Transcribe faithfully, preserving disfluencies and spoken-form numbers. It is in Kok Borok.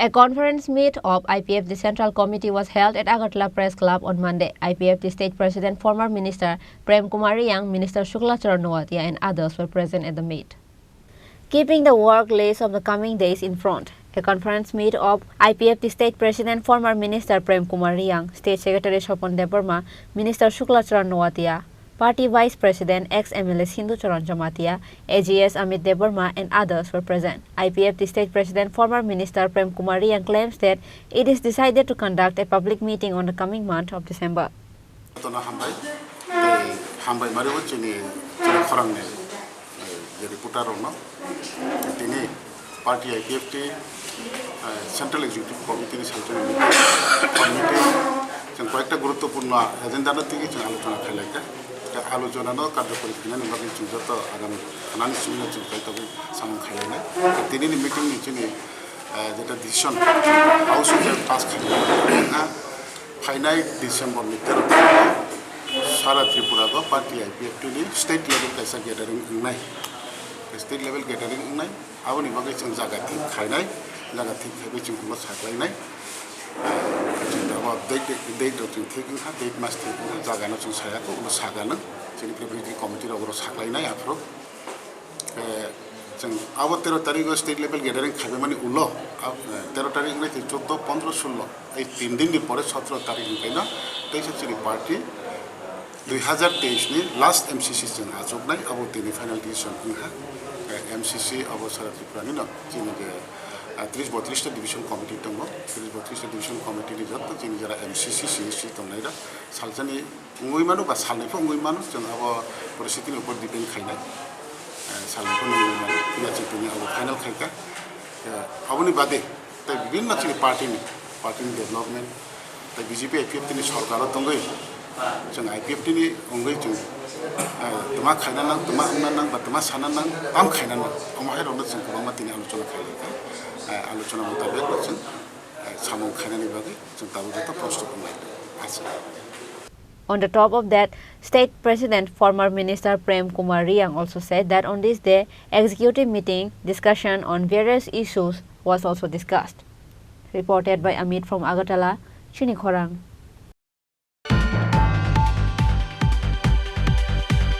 A conference meet of I P F T Central Committee was held at Agartala Press Club on Monday. I P F T State President, former Minister Prem Kumar Reang, Minister Shukla Charan Noatia, and others were present at the meet. Keeping the work list of the coming days in front, a conference meet of I P F T State President, former Minister Prem Kumar Reang, State Secretary Sopon Debbarma, Minister Shukla Charan Noatia, Party Vice President, ex M L A Sindhu Charan Jamatia, A G S Amit Debbarma, and others were present. I P F T State President, former Minister Prem Kumar Reang claims that it is decided to conduct a public meeting on the coming month of December. Tono hambai, tei hambai mari o chini, chini khorang ni, eh, je reporter rok no. Tini party I P F T, eh, Central Executive Committee ni salchung meeting, committee, chwng koyekta guruttopurno agenda no twi chwng alochona khailai kha. Tei alochona no karjokori khainani bagwi chwng joto agami thanani simi no chwng kaitor samung khailai nai. Tini ni meeting ni chini, eh, jeta decision house o je pass khainai. Phainai December ni tero tarikh o sara Tripura o party I P F T ni state level kaisa gathering wngnai. State level gathering wngnai, aboni bagwi chwng jaga thik khainai, jaga thik khaiwi chwng ulo saklainai. Chwng abo date, date rok chwng thik wngkha, date mas thik wngkha, jaga no chwng saya kho, ulo sagano chini preparatory committee rok oro saklainai aphuru. Eh, chwng abo tero tarikh o state level gathering khaimani ulo, ah, eh, tero tarikh wngnai tei chuddo, pondro, sullo, ei tin din ni pore sotro tarikh ni kaino teisa chini party dui hazar teis ni last M C C chwng achuknai, abo tini final decision wngkha. Eh, M C C abo sara Tripura ni no chini je, ah, tris botris ta division committee tongo, tris botris ta division committee ni joto chini jara M C C, C S C tongnai rok salsani wngwi mano ba salnwi pho wngwi mano, chwng abo poristiti ni upor depend khainai. Eh, salnwi pho wngwi mano, phiya chwng tini abo final khaikha. Eh, aboni bade tei bibinno chini party ni, party ni development, tei B J P I P F T ni sorkar o tongwi, chwng I P F T ni wngwi chwng, eh, twma khaina nang, twma wngna nang ba twma sana nang, tam khaina nang, omo hai rokno chwng kwbangma tini alochona khaikha. Eh, alochona mutabek no chwng, eh, samung khainani bagwi chwng tabuk joto prostut wnglai tongo. Aswk. On the top of that, State President, former Minister Prem Kumar Reang also said that on this day, executive meeting discussion on various issues was also discussed. Reported by Amit from Agartala, Chini Khorang.